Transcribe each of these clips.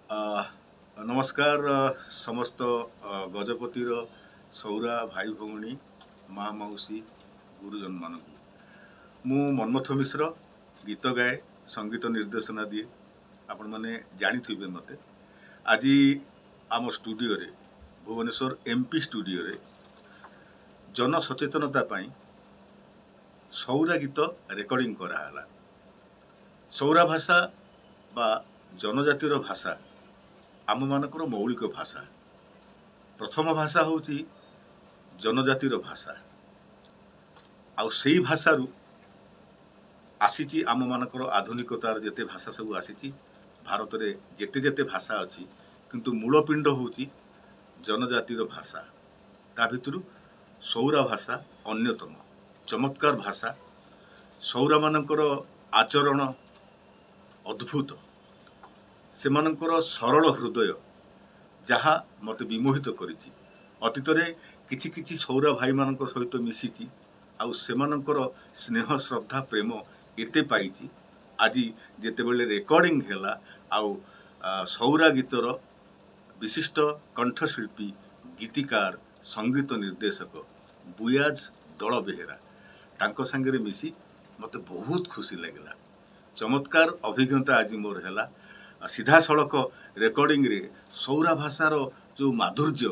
ନମସ୍କାର ସମସ୍ତ ଗଜପତିର ସୌରା ଭାଇ ଭଉଣୀ, ମା ମାଉସୀ, ଗୁରୁଜନମାନଙ୍କୁ। ମୁଁ ମନ୍ମଥ ମିଶ୍ର, ଗୀତ ଗାଏ, ସଙ୍ଗୀତ ନିର୍ଦ୍ଦେଶନା ଦିଏ, ଆପଣମାନେ ଜାଣିଥିବେ ମୋତେ। ଆଜି ଆମ ଷ୍ଟୁଡ଼ିଓରେ, ଭୁବନେଶ୍ୱର ଏମ୍ପି ଷ୍ଟୁଡ଼ିଓରେ ଜନସଚେତନତା ପାଇଁ ସୌରା ଗୀତ ରେକର୍ଡ଼ିଂ କରାହେଲା। ସୌରା ଭାଷା ବା ଜନଜାତିର ଭାଷା ଆମମାନଙ୍କର ମୌଳିକ ଭାଷା। ପ୍ରଥମ ଭାଷା ହେଉଛି ଜନଜାତିର ଭାଷା, ଆଉ ସେଇ ଭାଷାରୁ ଆସିଛି ଆମମାନଙ୍କର ଆଧୁନିକତାର ଯେତେ ଭାଷା ସବୁ ଆସିଛି। ଭାରତରେ ଯେତେ ଯେତେ ଭାଷା ଅଛି, କିନ୍ତୁ ମୂଳ ପିଣ୍ଡ ହେଉଛି ଜନଜାତିର ଭାଷା। ତା ଭିତରୁ ସୌରା ଭାଷା ଅନ୍ୟତମ ଚମତ୍କାର ଭାଷା। ସୌରାମାନଙ୍କର ଆଚରଣ ଅଦ୍ଭୁତ, ସେମାନଙ୍କର ସରଳ ହୃଦୟ ଯାହା ମୋତେ ବିମୋହିତ କରିଛି। ଅତୀତରେ କିଛି କିଛି ସୌରା ଭାଇମାନଙ୍କ ସହିତ ମିଶିଛି ଆଉ ସେମାନଙ୍କର ସ୍ନେହ, ଶ୍ରଦ୍ଧା, ପ୍ରେମ ଏତେ ପାଇଛି। ଆଜି ଯେତେବେଳେ ରେକର୍ଡ଼ିଂ ହେଲା ଆଉ ସୌରା ଗୀତର ବିଶିଷ୍ଟ କଣ୍ଠଶିଳ୍ପୀ, ଗୀତିକାର, ସଙ୍ଗୀତ ନିର୍ଦ୍ଦେଶକ ବୁୟାଜ ଦଳ ବେହେରା, ତାଙ୍କ ସାଙ୍ଗରେ ମିଶି ମୋତେ ବହୁତ ଖୁସି ଲାଗିଲା। ଚମତ୍କାର ଅଭିଜ୍ଞତା ଆଜି ମୋର ହେଲା। ସିଧାସଳଖ ରେକର୍ଡ଼ିଂରେ ସୌରା ଭାଷାର ଯେଉଁ ମାଧୁର୍ଯ୍ୟ,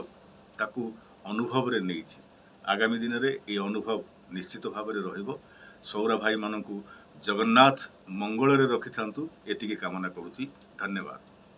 ତାକୁ ଅନୁଭବରେ ନେଇଛି। ଆଗାମୀ ଦିନରେ ଏ ଅନୁଭବ ନିଶ୍ଚିତ ଭାବରେ ରହିବ। ସୌରା ଭାଇମାନଙ୍କୁ ଜଗନ୍ନାଥ ମଙ୍ଗଳରେ ରଖିଥାନ୍ତୁ, ଏତିକି କାମନା କରୁଛି। ଧନ୍ୟବାଦ।